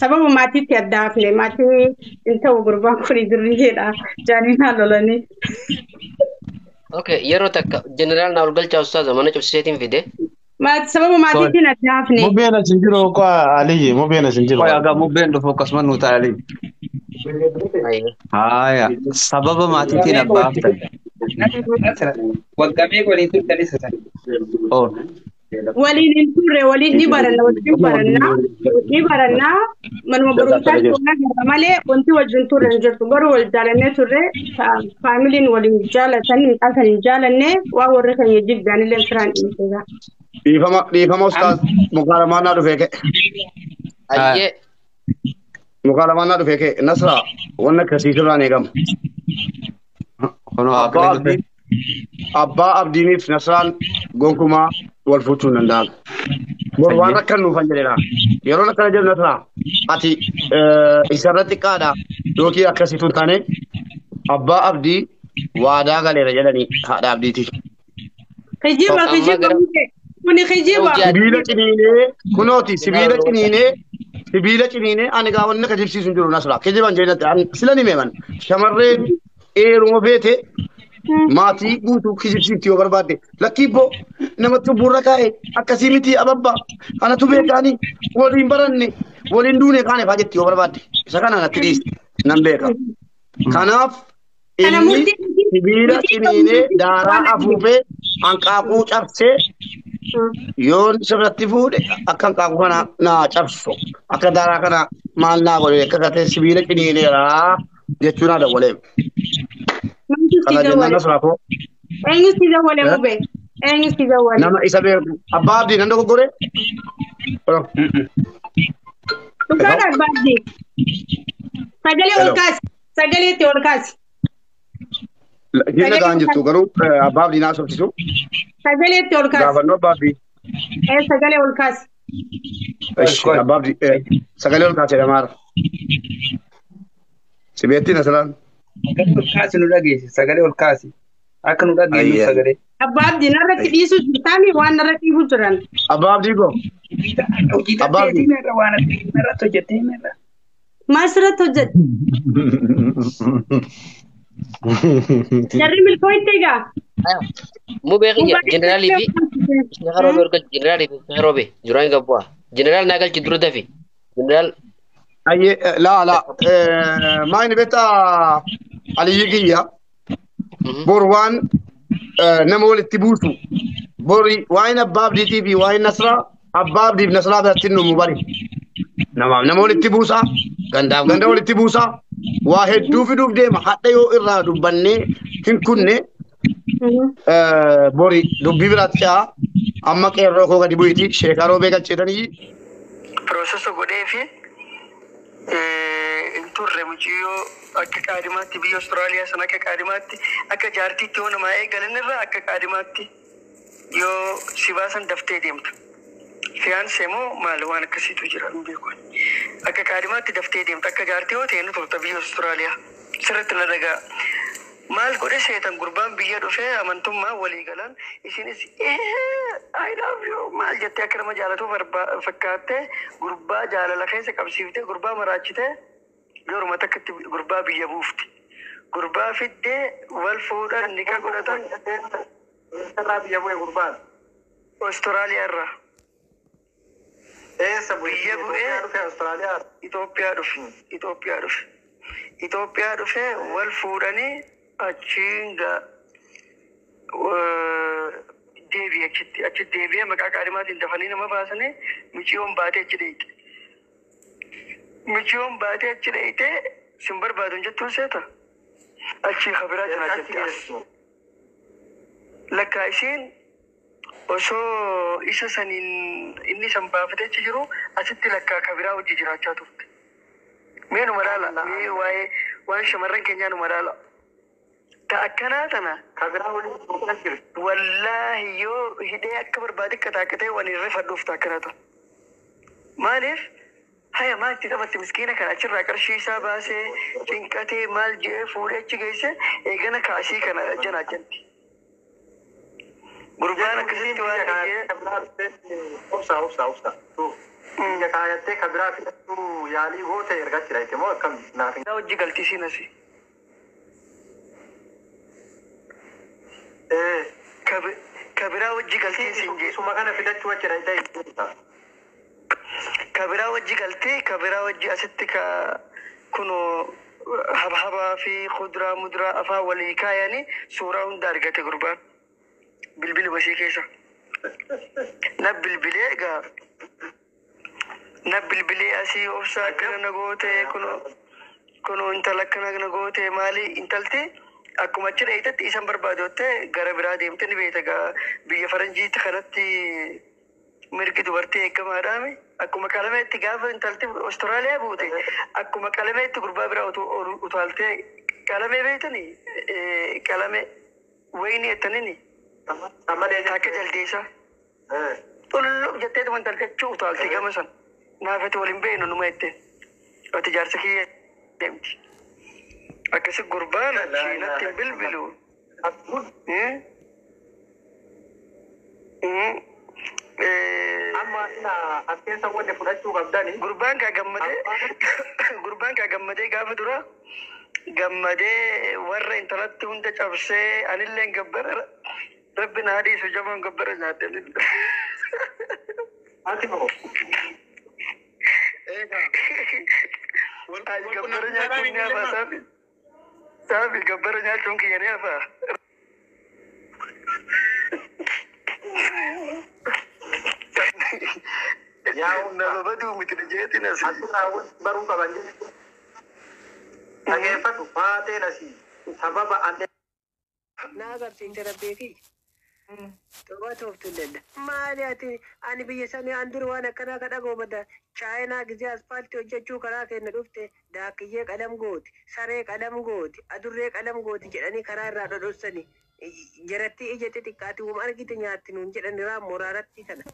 Sababa maatiitti adda hafne, maatii hin ta'u, gurbaan kun dirriidha jaaniin lolanii. Okay, yeroo takka jeneraal na ol galchaa, ustaaza mana cufsiseetiin fide. Sababa maatiitiin adda hafne. Mubbeen as hin jiru ko Aliyyi, mubbeen as hin jiru. Qoy, aga mubbeen dhufu akkasuma nu taa'ali. Haaya, sababa maatiitiin abbaa haftan. Waggaa meeqa waliin turtanis san? Oh. Waliin hin turre, waliin ni baranna, wajjin barannaa, ni barannaa, manuma barumsaa tola gara malee wanti wajjin turre hin jirtu. Garuu wal jaalannee turre, faamiliin waliin jaalatan, mucaa kan hin jaalanne, waan warra keenya jibbaanillee firaan dhiiseera. Dhiifama, dhiifama ustaaz, mukaa lamaan naa dhufee ka'e. Ayyee. Mukaa lamaan naa dhufee ka'e. Nasra, wanna akkasii sirraan eegama. Kunoo Abbaa aqli dhufe. Abdii, abbaa Abdiiniif Nasraan gonkumaa wal fuuchuu hin danda'an. Bor waan rakkannuufan jedheera. Yeroon akkana jedhu, Nasraa, ati isarra xiqqaadha yookiin akkasiitu hin taane, abbaa Abdii waadaa galeera jedhanii haadha Abdiitiif. Kijiba. Amma Kijiba. Kuni kijiba. Sibiila ciniinee kunooti, sibiila ciniinee, sibiila ciniinee, ani gaa wanni akka jibsiisu hin jiru. Nasraa, kijiban jedhatti ani sila ni meeman, shamarreen eeruma feete maatii guutuu kijibsiifti yoo barbaadde. Lakkii ibboo, namatti cubbuurra kaa'e akkasii miti, ababba anatu beekaani, waliin baranne, waliin duune kaane faa jetti yoo barbaadde. Isa kana natti dhiiste nan beeka. Kanaaf Kana inni murtii sibiila murtii ciniinee daaraa afuufee hanqaaquu cabsee yoon sirratti fuudhe akka hanqaaquu kana naa cabsu, akka daaraa kana maal naa godhe, akka katee sibiila ciniineera jechuun naa dawwalee. Maaltu si Kana jennaan dawwale? Nasraa koo. Eenyu si dawwale, mube? Eenyu si dawwale? Nama isa beeku, abbaa Abdii nan dogoggore. Dhugaadha, abbaa Abdii. Sagalee ol Hello. kaasi. Sagalee itti ol kaasi. Hin dhagaan jirtu, garuu abbaa Abdii naa sobsisu. Sagalee itti ol kaasi. Gaafannoo abbaa Abdii. Ee, sagalee ol kaasi. Ishi, abbaa Abdii sagalee ol kaasee dhamaara. Si beektii, Nasraan? Sagalee ol kaasi, nu dhageessi. Sagalee ol kaasi. Akka nu dhageenyu Ayyaa. sagalee. Abbaa Abdii, narratti dhiisuu jirtaami, waan narratti dhiibuu jiran. Abbaa Abdii koo. Hojii Abbaa Abdii. ta'eetii irra waan ati irratti hojjettee irra. Maal sirratti hojjette? Jarri milkooyte egaa. Mubee kiyya jeneraalii fi Sheekh Roobee ol galchi, jeneraalii fi Sheekh Roobee jiraan gabbu'a. Jeneraal naa galchi dura dafi. Jeneraal. Ayyee, laa laa, maa inni beektaa, Aliyyi kiyya, bor waan nama walitti buusu, bori waa'een abbaa Abdiitii fi waa'een Nasraa, abbaa Abdiif Nasraa biratti nu bari. Namaaf nama walitti buusaa, gandaaf ganda walitti buusaa, waa hedduu fiduuf deema. Hadha yoo irraa dubbannee hin kunne, bori dubbii biraatti ce'a. Amma qeerroo koo gadi bu'iiti Sheekaa Roobee galcheetanii. Process godhee fi hin turre, mucayyoo akka qaadimaatti biyya Austraaliyaa sana akka qaadimaatti, akka jaartiitti yoo namaa eegalan irra akka qaadimaatti yoo si baasan daftee deemta. Fiancé moo maal waan akkasiitu jira, hin beeku. Akka qaadimaatti daftee deemta, akka jaartii yoo ta'e ni turta biyya Austraaliyaa. Sirriitti na dhagaa. Maal godhe seetan, gurbaan biyya dhufee amantummaa walii galan, isinis "I love you" maal jettee akka nama jaalatu fakkaattee gurbaa jaalala keessa qabsiiftee, gurbaa maraachitee, yeruma takkatti gurbaa biyya buufti. Gurbaa fiddee wal fuudhan, nika godhatan. Eessarraa biyya bu'e gurbaan? Austraaliyaa irraa. Eessa bu'e? Biyya bu'ee. Itoophiyaa dhufe, Austraaliyaa? Itoophiyaa dhufe. Itoophiyaa dhufe. Itoophiyaa dhufee wal fuudhanii achiin deebi'e, achitti achi deebi'ee maqaa qaadimaatiin dafanii nama baasanii, miciyoon baatee achi dheeyte. Miciyoon baatee achi dheeytee sin barbaadu hin jettuun seeta. Achii kabiraa Achi jiraachatti as. geessu. Lakkaa isiin osoo isa saniin inni san baafatee achi jiru, asitti lakkaa kabiraa hojii jiraachaa turte. Mee numa laala, mee waa'ee waan shamarran keenyaa numa laala. Ta akkanaa tana. Kabiraa waliin buusaa jirti. Wallaahi yoo hidhee akka barbaade qataaqatee waan hin rifadhuuf ta akkanaa tana. Maaliif? Haya, maal itti taphatte miskiina kana achirraa qarshii isaa baasee cinqatee maal jedhee fuudhee achi geesse, eegana kaasii kana janaa janti. Gurbaan Jechuun akkasitti isiin waan biyya kana dhagee kabiraa dhufte. Obsa, obsa, obsa. Biyya kaayattee ka biraa fidachuu yaalii goote ergachi dhayite moo akkam naaf hin Yaa hojii galtii siin asi. Ee Ka biraa hojii galtee siin jee. Suma kana fidachuu achi dhayite. Ka biraa hojii galtee ka biraa hojii asitti ka kunoo habhabaa fi kuduraa muduraa afaan walii kaayanii suuraa hunda argate gurbaan. Bilbila basii keessa. Na bilbilee egaa na bilbilee asii obsaa akkana na goote kunoo kunoo intala akkana na goote maali intalti akkuma achi dheeytetti isan barbaadu jettee gara biraa deemte ni beekta egaa biyya faranjiitti kanatti mirgi dubartii eegamaadhaami. Akkuma qalameetti gaafa intalti Awustiraaliyaa buute akkuma qalameetti gurbaa biraa utaaltee qalamee beektanii qalamee wayinii jettanini Malee akka jaldeessaa. Xulluu jetteetuma intalti achuu utaalte gama san. Naafati waliin beeknu numa jette. Ati jaarsa kiyya deemti. Akkasi gurbaan achiinatti hin bilbilu. Eh? Mm. Amma as keessa wanni fudhachuu qabdani. Gurbaan kaa gammadee gaafa dura gammadee warra intalatti hunda cabsee anillee gabbara rabbi na hadiisu jaboon gabbara nyaadde. Ati moo? Eegaa. Wal Ani gabbara qunnamtii nyaachuun ni hafa saafi. Saafi gabbara nyaachuun kiyya ni hafa. Yaa Nama baduu miti jeetiin asii. Asirraa wanti baruu qaban jechuudha. Dhageeffadhu faateen asii sababa ante Na agarsiifte rabbeefi. Toba tooftu lella. Maali ati ani biyya sanii an dur waan akkanaa ka dhagoo bada chaayinaa gizee asfaaltii hojjechuu karaa kenna dhufte daakkiyyee qalam gooti, saree qalam gooti, adurree qalam gooti jedhanii karaa irraa dhodhossani. Jaratti ija xixiqqaati wuma argite nyaatti nuun jedhani raammoo raaratti kana.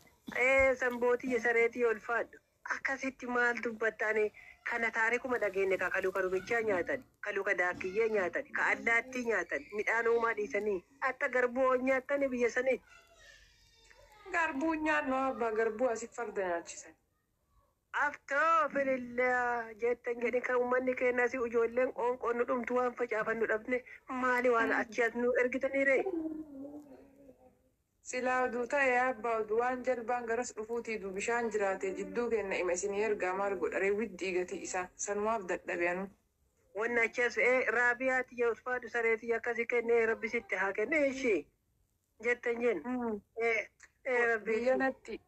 Ee sanbootii sareetii ol faadhu. Akkasitti maal dubbattaani kana taarikuma dhageenye ka kaluu karumichaa nyaatan, kaluu ka daakkiyyee nyaatan, ka allaattii nyaatan, midhaan uumaa dhiisanii akka garbuu hoo nyaatani biyya sanitti. Garbuu nyaannu abbaa garbuu asii farda nyaachisan. Aftoo filillaa jettan jedhe kan uummanni keenya asii ijoolleen qoonqoon nu dhumtu waan facaafannu dhabne maali waan achi as nu ergitanii ree? Silaa oduu ta'e abbaa oduu waan jalbaan garas dhufuutii du bishaan jiraate jidduu kenna ima isinii ergaa maal godha ree widdii gatii isaa sanumaaf dadhabe anu. Wanni achi as raabiyaati yaa usfaadhu sareetii akkasii kennee rabbi sitti haa kenne ishii jettan jenna. Ee rabbi. Biyyanatti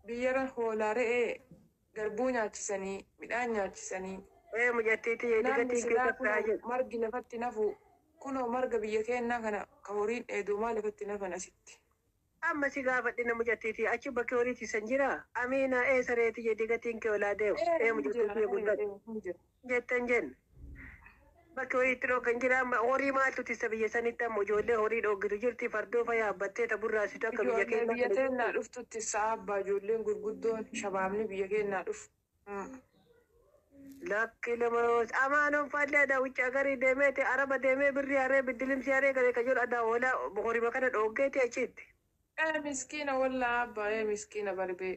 biyyara hoolaa re'ee garbuu nyaachisanii midhaan nyaachisanii. Ee mucattiitii Namni digatiin silaa keessa haa kunoo jedhu. Margi lafatti nafu kunoo marga biyya keenyaa kana ka horiin dheedu maa lafatti nafan asitti. Amma si gaafadhe na mucattiitii achi bakki horiitii san jira. Amiina ee sareetii digatiin kee olaa deemu. Ee Ee hin jira mucattiitii guddatu. hin jira. Jettan jenna. Bakki horiitti dhoogan jira amma horii maaltu tissa biyya sanitti amma ijoollee horii dhooggitu jirti fardoo fa yaabbattee taburraasitu akka biyya Ijoollee keenyaa biyya kana teennaa jirti. Dhuftutti sa'a abbaa ijoolleen gurguddoon shabaabni biyya keenyaa dhufu. Lakki lama amaanoon fallee adaa wucci agarii deemeeti araba deemee birrii haree biddilimsi haree garee ka jedhu adaa hoolaa horima kana dhooggeeti achitti. Ee miskiina wallaa abbaa ee miskiina barbee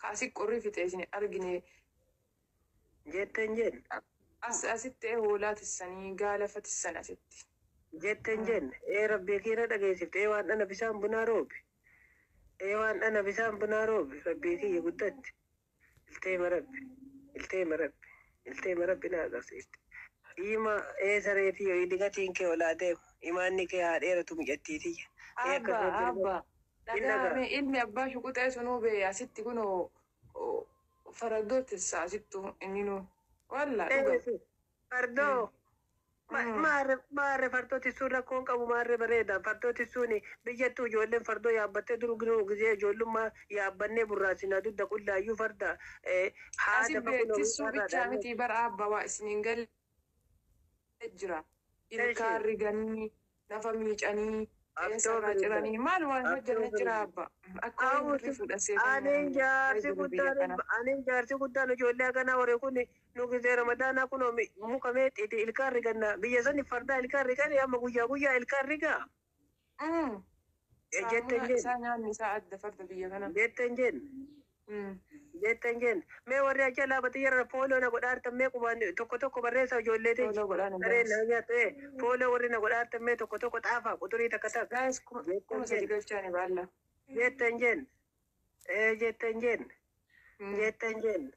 kaasi qorri fixee isin argine. Jettan jenna. As asitti ee hoolaa tissanii gaala fatissan asitti. Jettan jenna. Ee rabbii kiina dhageessifte ee waan dhana bisaan bunaa roobi. Ee waan dhana bisaan bunaa roobi rabbii kiyya guddatti. Ilteema rabbi. Ilteema rabbi. Ilteema rabbi na agarsiifte. Ima ee sareetii yoo digatiin kee olaa deemu imaanni kee haa dheeratu mucattiitiyya. Ee Abbaa akkasuma abbaa hin dhagaa. dhagaame ilmi abbaa shuquxee sunuu bee asitti kunoo faraddoo tissa asittu inni wallaa dhuga. Fardoo. Maarre maarre fardoo tissuun rakkoon qabu maarre bareeda fardoo tissuun biyyattuu ijoolleen fardoo yaabbattee dur ginuu gisee ijoollummaa yaabbannee burraasinaa dudda qullaayyuu farda Asi haada bee tissuu bichaa miti bara abbaa waa isiniin galle jira. Ilkaan riganii lafa miicanii eessarraa ciranii maal waan hojjanne jira abbaa. Akka waan birrii fudhasee Anin jaarsi guddaan anin jaarsi guddaan ijoollee akkanaa warri kun nu gisee ramadaanaa kun muka meexxiiti ilkaan riganna biyya sani fardaa ilkaan rigani amma guyyaa guyyaa ilkaan rigaa. Jettan Saamunaa jenna. Isaa nyaanni isaa adda farda biyya kana. Jettan jenna. Jettan jen. Mee warri achi laabatti jara follow na godhaartan mee qubaan tokko tokko barreessa ijoollee ta'e. Follow godhaan Sareen nama nyaattu follow warri na godhaartan mee tokko tokko xaafaa quxurii takka takka. Guys, 3000 galchaani baalla. Jettan jen. Jettan jen. Jettan jen.